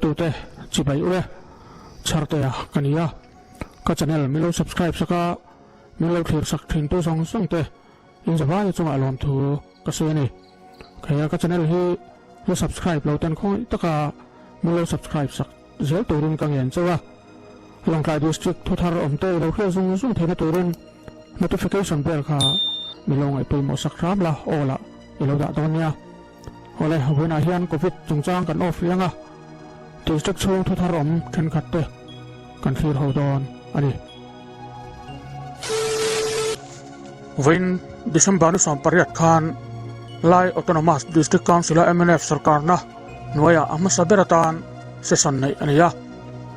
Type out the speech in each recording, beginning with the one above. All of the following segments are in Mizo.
Thlirtute chibai ule Chhartea ka ni a, ka channel min lo subscribe sak a, min lo thlir sak thin tu zawng zawng te in zavaia chungah lawmthu ka sawi a ni. Kheia ka channel hi la subscribe lo ten khawngaih taka min lo subscribe sak zel turin ka ngen chauh a, Lawngtlai District thuthar awm te i lo hriat zung zung theihna turin notification bell kha mi lo ngaihpawimawh sak hram la aw lah i lo dah dawn nia. Awle, vawiinah hian Covid chungchang kan off rih ang a, District chhung thuthar awm thenkhat te kan thlir ho dawn a ni. Vawiin December ni 18 khan Lai Autonomous District Council-a mnf sorkarna hnuaiah a hmasa ber atan session neih a ni a.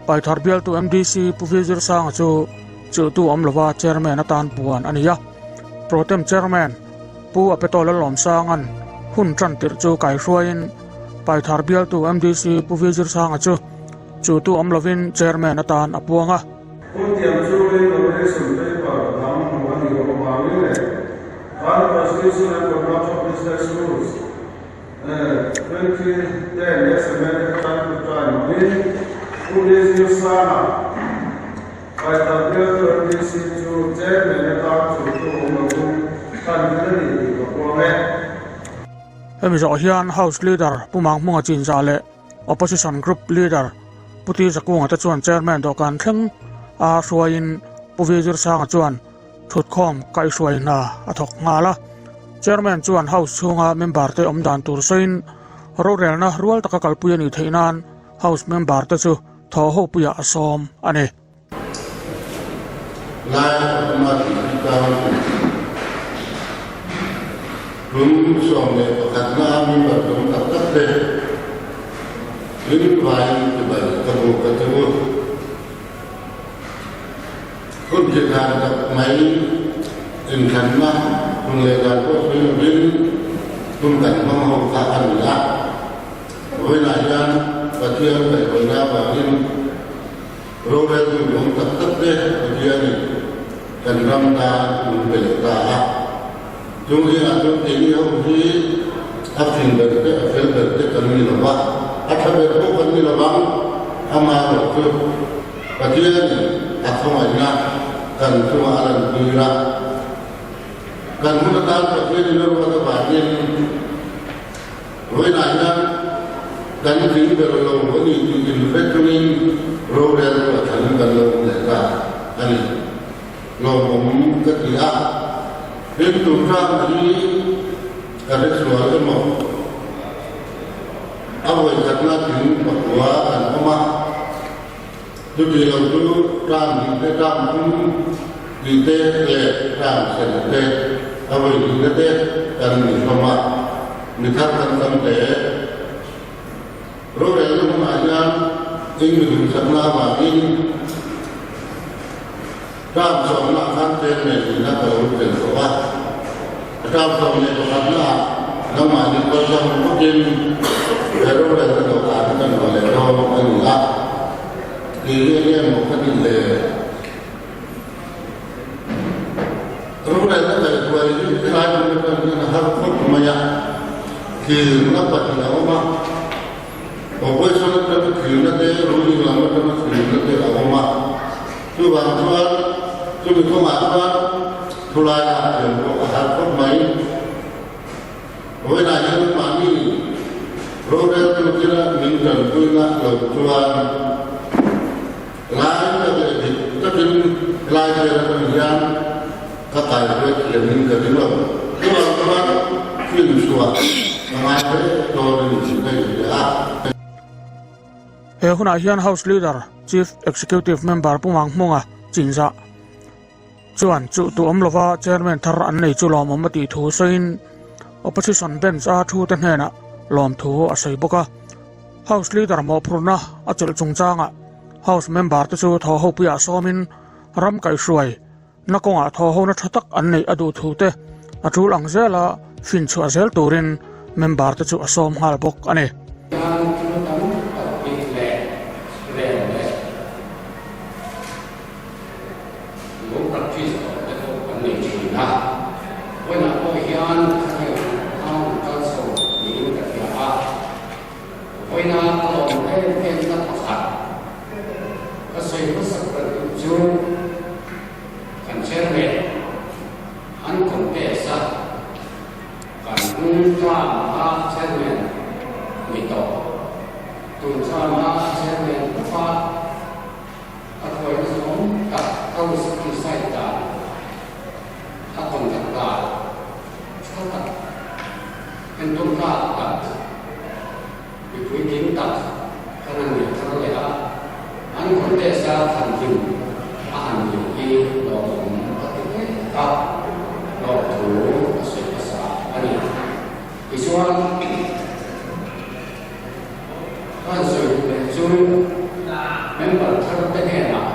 Paithar bialtu MDC Pu Vizir Sanga chu chilhtu awm lova Chairman atan puan a ni a. Protem Chairman Pu Apetawla Lawmsanga'n hun tan tirh chu kaihruaiin Paithar bialtu MDC Pu Vizir Sanga chu chutu awm lovin Chairman atan a puang a. Hun tiang chungin nomination paper dang hmuh a nih loh avangin leh kan Constitution and Conduct of Business Rules, 2010 as amended time to time angin Pu Vizir Sanga Paithar bialtu MDC chu Chairman atan chhuntu awm lovin kan hre ni tih ka puang e. Hemi zawh hian House Leader Pu Mangmunga Chinzah leh Opposition Group Leader Pu Ti Zakunga te chuan Chairman dawhkan thleng a hruaiin Pu Vi Zirsanga chuan thutkhawm kaihhruai hna a thawk nghal a. Chairman chuan House chhunga member te awm dan tur sawiin rorelna rual taka kalpui a nih theih nan House member te chu thaw ho puiah a sawm a ni. Lai a awm a tih hi Council tum 11 na a member tum tak tak te in vaiin chibai ka hmu ka ti u. Hun chi khan tak mai inthlanna hun leh dan pawh sawi lovin hun kan hmang ho kha a ni a. Vawiinah hian Pathian kaihhruaina avangin roreltu lawm tak tak te Pathianin kan ram tan min pe leh ta a. Chung zingah chuan keini ho hi a fing ber te, a fel ber te kan ni lo va, a tha ber pawh kan ni lo vang. Amaherawh chu Pathianin a khawngaihna kan chungah a lantir a. Kan hun atan Pathianin a ruat avangin Vawiinah hian kan tling ber lo a ni tih inhre chungin rorel chu a than kan lo awm leh ta a ni. Lawmawm ka ti a, heng tur hrang hi ka hre sual emaw? A vawikhatna tling pakua kan awm a, chuti lo chu ṭam hnih te, ṭam thum tih te leh ṭam sen te a vawi hnihna te kan ni hlawm a, mi thar kan tam hle. Rorelna hmunah hian eng mi duhsakna avangin ṭam sawmna khan chairman nihna ka lo tel tawh a, a ṭam 11 ah nangmahni kaltlang bawkin he rorelna dawhkan hi kan luah leh dawn a ni a, tih hi enge maw ka tih le? Rorelna kaihhruai hi helai hmun atang hian a har khawp mai a, thlirna pahnih a awm a, opposition atanga thlirna te, ruling lam atanga thlirna te a awm a, chuvang chuan chumi kawngah chuan thulai ah thiam pawh a har khawp mai. Vawiinah hian mahni roreltu thila min tanpuina lo chuan Lai tak leh dik takin helai vel atang hian ka kai hruai thiamin ka ring lo. Chuvang chuan film chhuah ka ngai hle dawn a ni tih ka inhria a. He hunah hian House Leader, Chief Executive Member Pu Manghmunga Chinzah chuan chuh tu awm lova Chairman thar an nei chu lawmawm a tih thu sawiin Opposition Bench a thute hnenah lawmthu a sawi bawk a. House Leader mawhphurhna a chelh chungchangah House member te chu thaw ho puiah sawmin ram kaihhruai na kawngah thaw hona tha tak an neih a duh thu te a tul ang zela finchhuah zel turin member te chu a sawm nghal bawk a ni. Hian thil tam tak hi leh rel leh lo practice tawh te pawh kan nei thin a. Vawiinah pawh hian khatiang ang kal chho niin ka hria a. Vawiina ka lawm em em na. chu kan chairman an contest a, kan hnung tlang a chairman ni tawh, tun tlang a chairman bawk a, a thuaina zawng tak house inside dan a conduct dan tha tak, entawn tlak tak, mipui tling tak kan han nei thar leh a, an contest a thlan hlim a han ni hi lawmawm ka ti hle a, lawmthu a sawi hmasa a ni. Tichuan, ka han sawi duh leh chu member thar te hnenah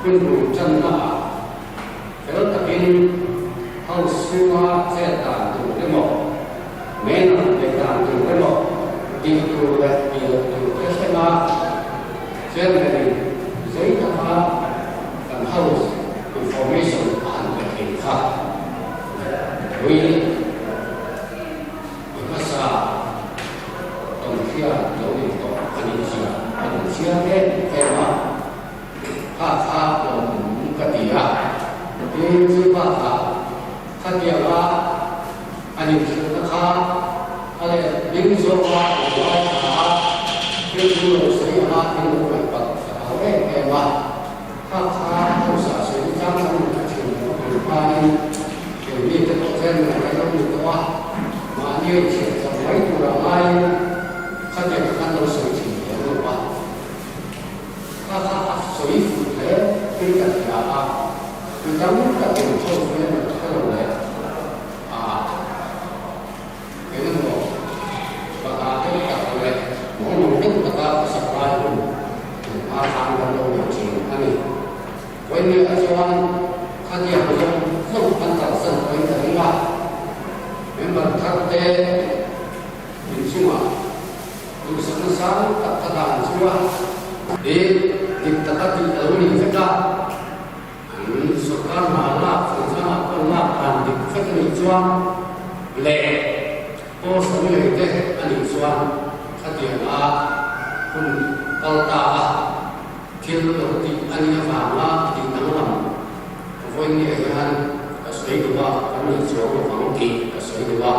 hun bul tanna ah fel takin House chhunga chet dan tur emaw, manner neih dan tur emaw, tih tur leh tih loh tur te thlenga Chairman-in zei taka kan House information a han pe thei kha ui i hmasa tawnhriat lo ni tawh a nih zia a rawn chiang em em a. Kha kha lawmawm ka ti a, tin chu bakah khatianga an inhrilhna kha a leh ding zawnga an ngai thla a, thil chu lo sawi anga in lo ngaih palh ka hau em em a, kha kha hausa sawi tlang kan in hre thin lo tur hmain keini te pawh chen kan lo ni tawh a, mahni a inchhiat chak mai turah ngaiin khatiang khan lo sawi thin lem lo va. Kha kha a sawi fuh hle thil ka hria a, mi tam takin house member hre lo leh a eng emaw bakah deuh tak leh mawngmawng deuh taka ka sak lai hun tun hma khan kan lo nei thin a ni. Vawinia chuan khatiang zawng zawng an kalsan pawhin ka ring a, member thar te inchungah Duhsakna sang tak ka dan chu a he dik taka tih a lo ni vek a, an sorkar hna lak chungchangah pawh lak dan dik vek a nih chuan leh post an lei te a nih chuan khatianga hun kal ta a thil lo tih a nih avanga tih danglam vawiin hian ka sawi duh a, kan nih chuang lovang tih ka sawi duh a.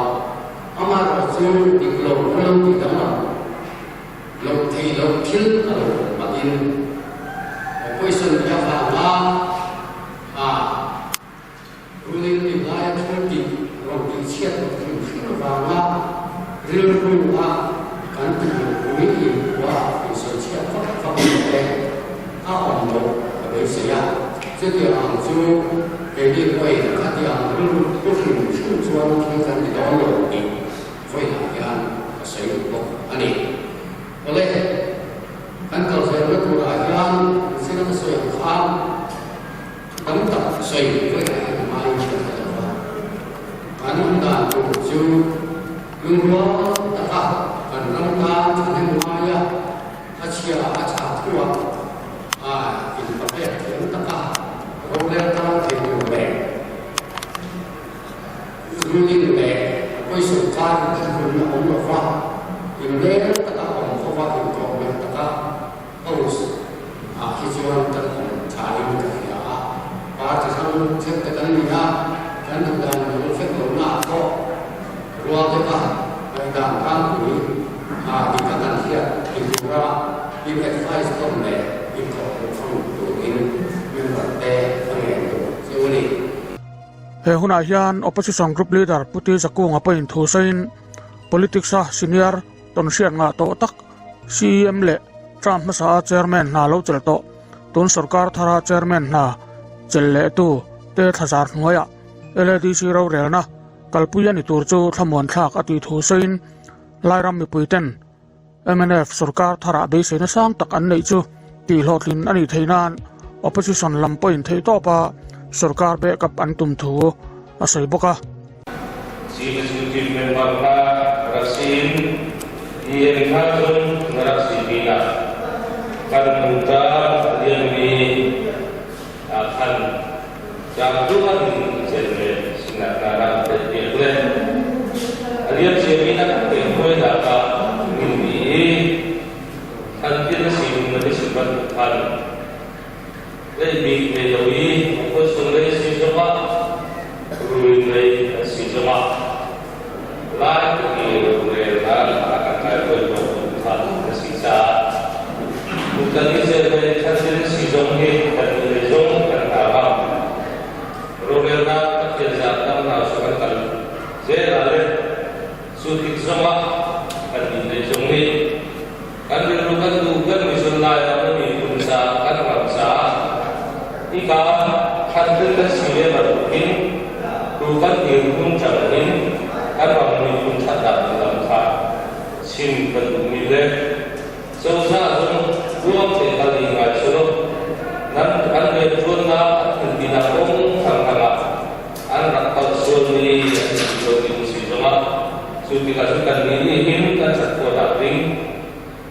Amaherawh chu dik lo an lo tih danglam lo thei lo thil a lo awm patin opposition nih avanga a ruling nih laia thil tih rawn tih chhiat loh hrim hrim avanga rilru a kan tih loh pui inkhua insawi chhiat vak vak loh te a awm loh ka beisei a. Chutiang ang chu keini pawhin khatiang rilru pu hrim hrim chuan thil kan ti dawn lo tih vawiinah hian ka sawi duh bawk a ni. Awle, kan kal zelna turah hian mihring ka sawi ang khan thu tam tak sawi vawiinah hian a ngaiin ka hre lo va. Kan awm dan tur chu lungrual taka kan ram tan thahnem ngaia a chhia a chhah thuah a inpapek thiam taka rorel tan thei tur leh ruling leh pawisa kar thununna awm lova inrel taka awm khawva inkawhmeh taka house ah hi chuan kan awm thain ka hria a. Party hrang theuh te kan ni a, kan duhdan lo fek lohna ah pawh rual deuha ngaihdan tlangpui a dik a kan hriat ti tura in advice tawn leh inkhawhpawh thang turin member te a ngen duh chu a ni. He hunah hian Opposition Group Leader Pu Ti Zakunga pawhin thu sawiin Politics-a senior tawnhriat ngah tawh tak CEM leh term hmasa a Chairman hna lo chelh tawh tun sorkar thara Chairman hna chelh lehtu te thlazar hnuaiah LADC rorelna Kalpui a ni tur chu thlamuan thlak a tih thu sawiin Lairam mipuiten mnf sorkar tharah beiseina sang tak an neih chu tihhlawhtlin a nih theih nan opposition lam pawhin theihtawpa sorkar backup an tum thu a sawi bawk a. Chief Executive Member kha rak siin EM kha cun na rak si pinah kan hmunta lianmi ah khan tlangtlung in chairman sinah hna rak tel piak le a liam ciami na kan pek hruainak ah min ni i than thil na si na si bantuk khan leimi. kan hausa kan kal zel a le. Chu tik zawnga kan inneih zawng nih kan rilru kan duh ber mission lai ram a miphun ca kan ram caah i ka thlantlin kan si ve bantukin tu kan dirhmun ṭang in kan ram miphun ṭhatnak ding lam kha chim kan duhmi le cozah zong ruang te kal i ngai selaw nan kan rianṭuannak an thintinak kong thangthang ah an rak palh sualmi an si ko ding si zongah cu tikah cun kannih nih hin kan ṭhat khawhnak ding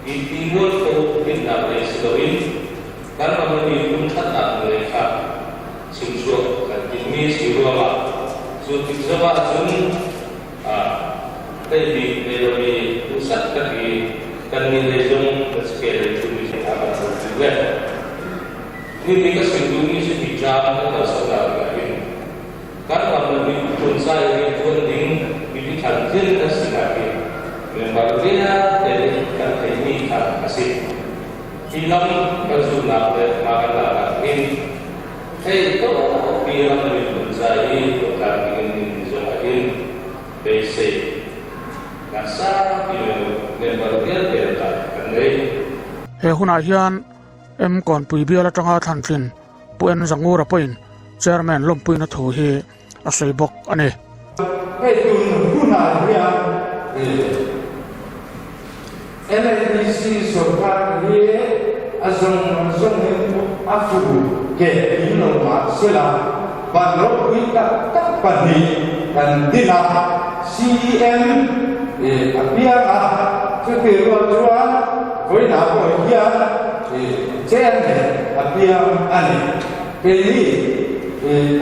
i ti mualpho tinhnak lei si loin kan ram le miphun ṭhatnak lei kha chimchuak kan timhmi si ruangah cu tik zongah cun theihbik lei lomi duhsat tak i kannih lei zong kan skel lei ṭhumi kha kan ṭuan ve. Nihin ka chim duhmi cu hi ca kan kalsaknak dingah hin kan ram le miphun ca i rianṭuan ding mipi thlantlin kan sinak hi member vialte nih kan theihmi kha a si. Hi lam kan zulhnak le hma kan laknak hin thei pi ram le miphun ca i tuahtan dingin nihin zongah hin beisei nak saupi member vialte lakah kan ngei. He hunah hian M Kawnpui bial atanga thlantlin Pu N Zangura pawhin Chairman lawmpuina thu hi a sawi bawk a ni. Hei tun hunah hian LADC sorkar hi a zawng zawngin a fu ke tling lo mah sela van ropui tak tak pahnih kan din a, CEM a piang a, chutih rual chuan vawiinah pawh hian chairman a piang a ni. Keini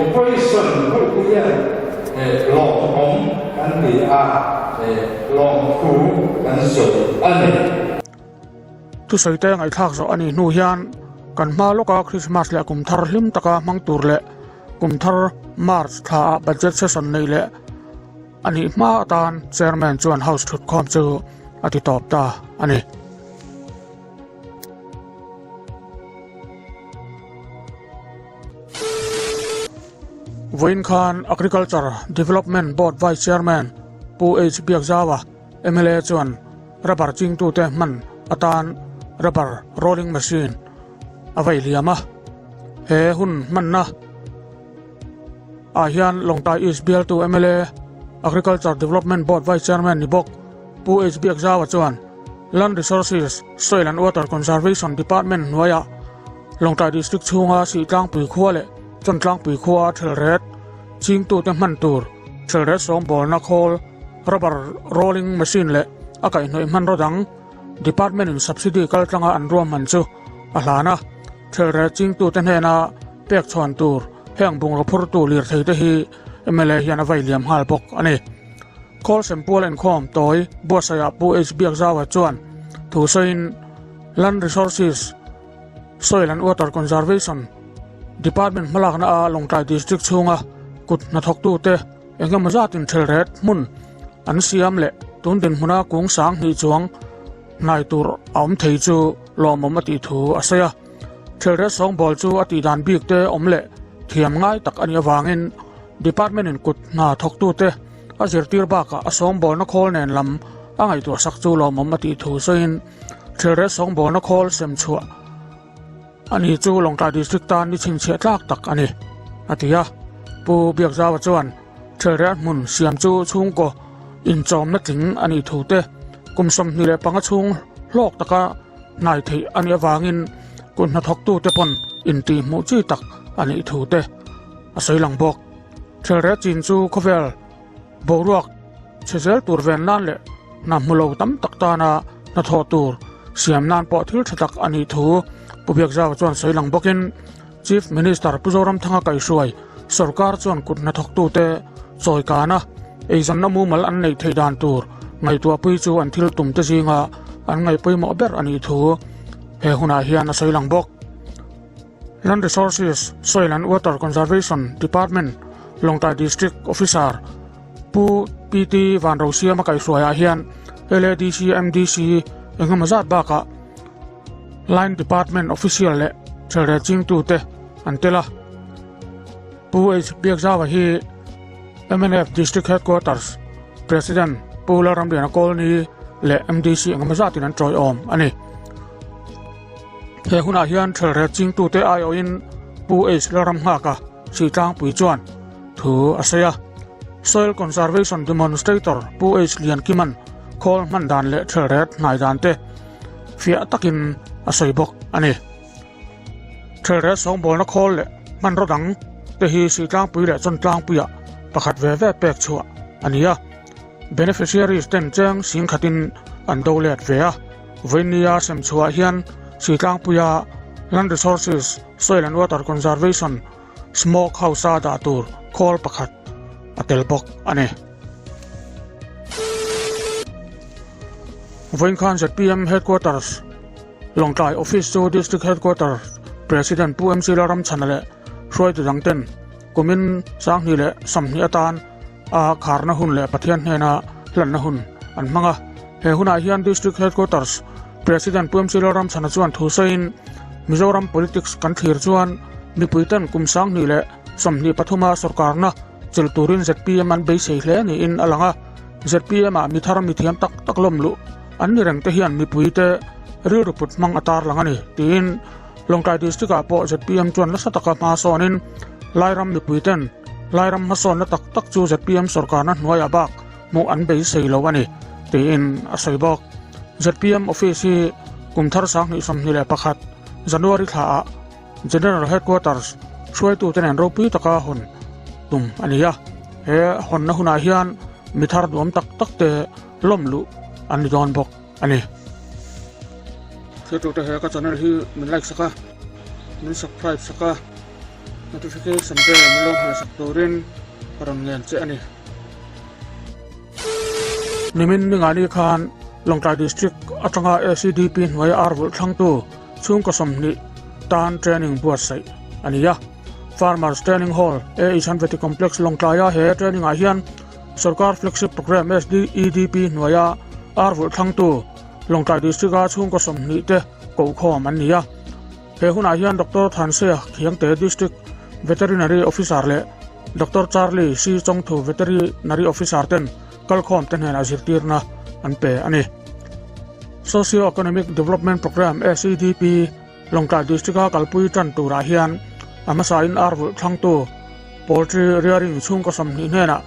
opposition ho te hian lawmawm kan ti a, lawmthu kan sawi a ni. Thusawi te ngaihthlak zawh a nih hnu hian kan hma lawka Christmas leh kum thar hlim taka hmang tur leh kum thar March thla ah budget session neih leh a nih hma atan Chairman chuan House thutkhawm chu a ti tawp ta a ni. Vawiin khan Agriculture Development Board Vice Chairman Pu H Biakzaua mla chuan rubber chingtute hman atan rubber rolling machine a vei liam a. He hun hmanna ah hian Lawngtlai East bialtu mla Agriculture Development Board Vice Chairman ni bawk Pu H Biakzaua chuan Land Resources, Soil and Water Conservation Department hnuaiah Lawngtlai District chhunga Sihtlangpui khua leh Chawntlangpui khua thelret chingtute hman tur thelret sawngbawlna khawl rubber rolling machine leh a kaihhnawih hmanraw dang department in subsidy kaltlanga an ruahman chu a hlan a. Thelret chingtute hnena pek chhuan tur heng bungraw phurtu lirthei te hi mla hian a vailiam nghal bawk a ni. Khawl Sempual inkhawm tawi buatsaihah Pu H Biakzaua chuan thu sawiin Land Resources, Soil and Water Conservation Department hmalakna a Lawngtlai District chhunga kut hnathawktute engemaw zatin thelret hmun an siam leh tun dinhmuna kung sang hnih chuang hnai tur a awm thei chu lawmawm a tih thu a sawi a. Thelret sawngbawl chu a tihdan bik te awm leh thiam ngai tak a nih avangin Department in kut hna thawktute a zirtir bakah a sawngbawlna khawl nen lam a ngaihtuah sak chu lawmawm a tih thu sawiin Thelret sawngbawlna khawl sem chhuah a ni chu Lawngtlai District tan ni chhinchhiah tlak tak a ni, a ti a. Pu Biakzaua chuan Thelret hmun siam chu chhungkaw inchawmna tling a nih thu te kum 25 chhung hlawk taka hnai theih a nih avangin kut hnathawktute pawn intihhmuh chi tak a nih thu te a sawi lang bawk. Thelret chin chu khawvel boruak chhe zel tur ven nan leh hna hmu lo tam tak tana hnathawh tur siam nan pawh thil tha tak a nih thu Pu Biakzaua chuan sawi lang bawkin Chief Minister Pu Zoramthanga kaihhruai sorkar chuan kut hnathawktute chawi kana eizawnna mumal an neih theih dan tur ngaihtuahpui chu an thil tumte zinga an ngaih pawimawh ber a nih thu he hunah hian a sawi lang bawk. Land Resources, Soil and Water Conservation Department, Lawngtlai District Officer Pu PT Vanrosiama kaihhruaiah hian LADC, MDC engemaw zat bakah Line Department Official leh thelrel chingtute an tel a. Pu H Biakzaua hi. Mnf District Headquarters President Pu Lalramliana Kawlni leh MDC engemaw zatin an tawiawm a ni. He hunah hian thelret chingtute aiawhin Pu H Lalramnghaka Sihtlangpui chuan thu a sawi a. Soil Conservation Demonstrator Pu H Liankima'n khawl hman dan leh thelret hnai dan te fiah takin a sawi bawk a ni. Thelret sawngbawlna khawl leh hmanraw dang te hi Sihtlangpui leh Chawntlangpuiah pakhat ve ve pek chhuah a ni a. Beneficiaries ten cheng singkhatin an do let ve a. Vawinia sem chhuah hian Sihtlangpuia Land Resources, Soil and Water Conservation Smoke House-a dah tur khawl pakhat a tel bawk a ni. Vawiin khan zpm Headquarters Lawngtlai Office chu District Headquarters President Pu MC Lalramchhana leh hruaitu dangten kumin 2020 atan a kharna hun leh Pathian hnena hlanna hun an hmang a. He hunah hian District Headquarters President Pu MC Lalramchhana chuan thu sawiin, Mizoram politics kan thlir chuan mipuiten kum 2023 a sorkarna chil turin zpm an beisei hle niin a lang a. Zpm ah mi thar mi thiam tak tak lawm luh an ni reng te hian mipuite rilru put hmang a tarlang a ni tiin Lawngtlai District ah pawh zpm chuan nasa taka hma sawnin Lairam mipuiten Lairam hmasawnna tak tak chu zpm sorkarna hnuaiah bak hmuh an beisei lo a ni tiin a sawi bawk. Zpm office hi kum thar 2021 January thla ah General Headquarters hruaitute nen ropui taka hawn tum a ni a, he hawnna hunah hian mi thar duam tak tak te lawm luh an ni dawn bawk a ni. Thiltute he ka channel hi min like sak a, min subscribe sak a, notification bell min lo hmeh sak turin ka rawn ngen che a ni. Nimin ningani khan Lawngtlai District atanga ACDP hnuaia ar vulh thlangtu Chhungkaw 20 tan training buatsaih a ni a. Farmers Training Hall, AH Hanveti Complex Lawngtlaia he training ah hian Sorkar Flagship Programme SDEDP hnuaia ar vulh thlangtu Lawngtlai District a chhungkaw 20 te kohkhawm an ni a. He hunah hian Doctor Thansea Khiangte District Veterinary Officer leh Doctor Charlie C Chawngthu Veterinary Officer ten kalkhawm te hnenah zirtirna an pe a ni. Socio-Economic Development Programme, SEDP, Lawngtlai District-a kalpui tan turah hian a hmasain ar vulh thlangtu Poultry Rearing chhungkaw 20 hnenah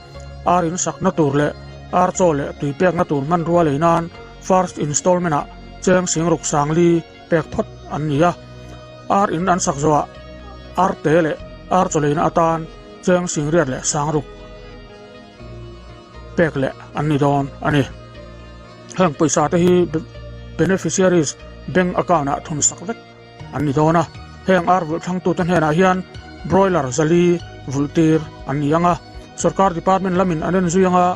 ar in sakna tur leh ar chaw leh tui pekna tur hmanrua lei nan First Installment-ah cheng singruk sangli pek phawt an ni a. Ar in an sak zawhah ar te leh ar chaw leina atan cheng singriat leh sangruk pek leh an ni dawn a ni. Heng pawisa te hi beneficiaries bank account ah thun sak vek an ni dawn a. Heng ar vulh thlangtute hnenah hian broiler zali vulh tir an ni ang a. Sorkar department lamin an en zui anga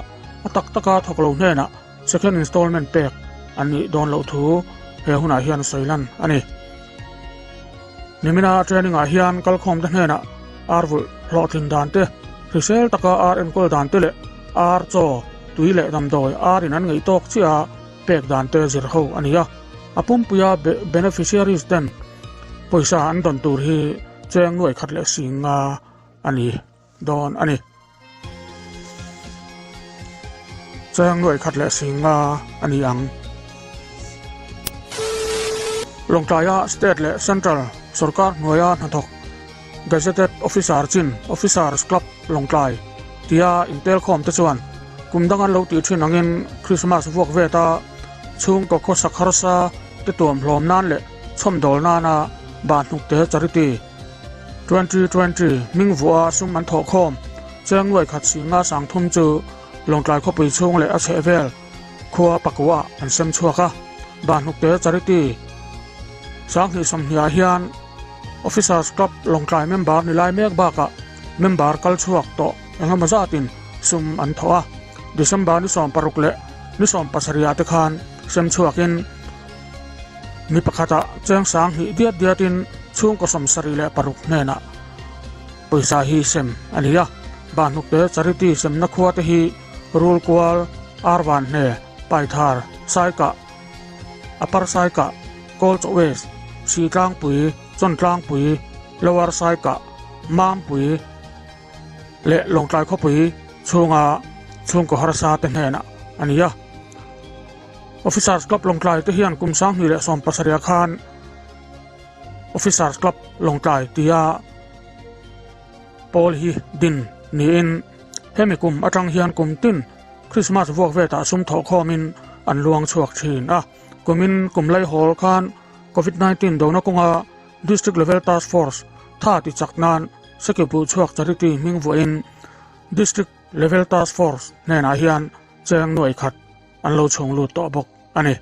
a tak taka thawk lo hnenah second installment pek an nih dawn loh thu he hunah hian sawi lan a ni. Nimina training ah hian kalkhawmte hnenah ar vulh hlawhtlin dan te, hrisel taka ar enkawl dan te leh ar chaw, tui leh damdawi ar in an ngeih tawk chiah a pek dan te zir ho a ni a. A pumpuia beneficiaries ten pawisa an dawn tur hi cheng nuai khat leh sing nga a ni dawn a ni. Cheng nuai khat leh sing nga a ni ang. Lawngtlaia State leh Central sorkar hnuaia hnathawk Gazetted Officer chin Officers Club Lawngtlai tia intelkhawm te chuan kum dang an lo tih thin angin Christmas vuak veta chhungkaw khawsak harsa te tuam hlawm nan leh chhawmdawl nana Bahnukte Charity 2020 hming vuaha sum an thawh khawm cheng nuai khat singa sangthum chu Lawngtlai khawpui chhung leh a chhehvel khua pakuah an sem chhuak a. Bahnukte Charity 2020 ah hian Officers Club Lawngtlai member ni lai mek bakah member kal chhuak tawh engemaw zatin sum an thawh a. December ni 16 leh ni 17 ah te khan sem chhuakin Mi pakhatah cheng 2000 diat diatin chhungkaw 76 hnenah pawisa hi sem a ni a. Bahnukte Charity semna khua te hi Rulkual, Arvanhne, Paithar, Saikah, Upper Saikah, Kawlchaw West, Sitlangpui, Chawntlangpui, Lower Saikah, Mampui leh Lawngtlai khawpui. chhunga chhungkaw harsa te hnenah a ni a. Officers Club Lawngtlai te hian kum 2017 ah khan Officers Club Lawngtlai tia pawl hi din niin hemi kum atang hian kum tin Christmas vuak vetah sum thawhkhawmin an luang chhuak thin a. Kumin kum laihawl khan Covid 19 dona kawnga District Level Task Force tha ti chak nan Sekibuh chhuak Charity hming vuahin District Level Task Force hnenah hian cheng nuaih khat an lo chhung lut tawh bawk a ni.